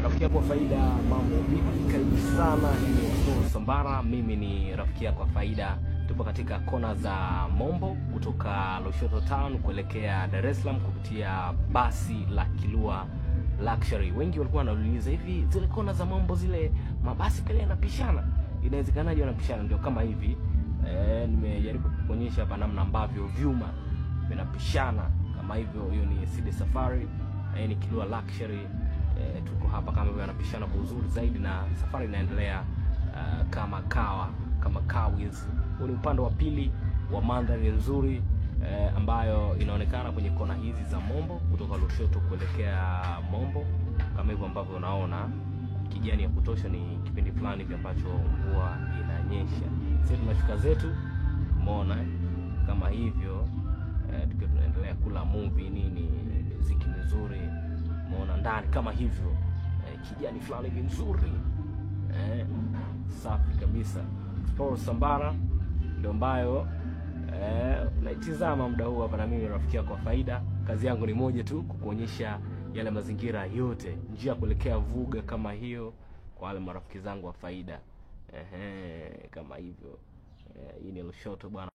Rafiki yako wa faida, mambo vipi? Karibu sana, hii ni Explore Sambara, mimi ni rafiki yako wa faida. Tupo katika kona za Mombo kutoka Lushoto Town kuelekea Dar es Salaam kupitia basi la Kilua Luxury. Wengi walikuwa wanauliza hivi, zile kona za Mombo zile mabasi pale yanapishana, inawezekanaje wanapishana? Ndio kama hivi nimejaribu kukuonyesha hapa namna ambavyo vyuma vinapishana kama hivyo. Hiyo ni City Safari na hii ni Kilua Luxury. Tuko hapa kama hivyo, wanapishana kwa uzuri zaidi na safari inaendelea kama kawa kama kawiz. Huu ni upande wa pili wa mandhari nzuri ambayo inaonekana kwenye kona hizi za Mombo kutoka Lushoto kuelekea Mombo, kama hivyo ambavyo unaona kijani ya kutosha. Ni kipindi fulani hivi ambacho mvua inanyesha. Sisi tunashuka zetu, umeona kama hivyo tukiwa tunaendelea kula movie nini, muziki mizuri, umeona ndani kama hivyo kijani fulani hivi nzuri safi kabisa. Explore Sambara ndio ambayo naitizama muda huu hapa, na mimi rafiki yako wa faida. Kazi yangu ni moja tu, kukuonyesha yale mazingira yote, njia kuelekea Vuga kama hiyo, kwa wale marafiki zangu wa faida. Ehe, kama hivyo hii ni Lushoto bwana.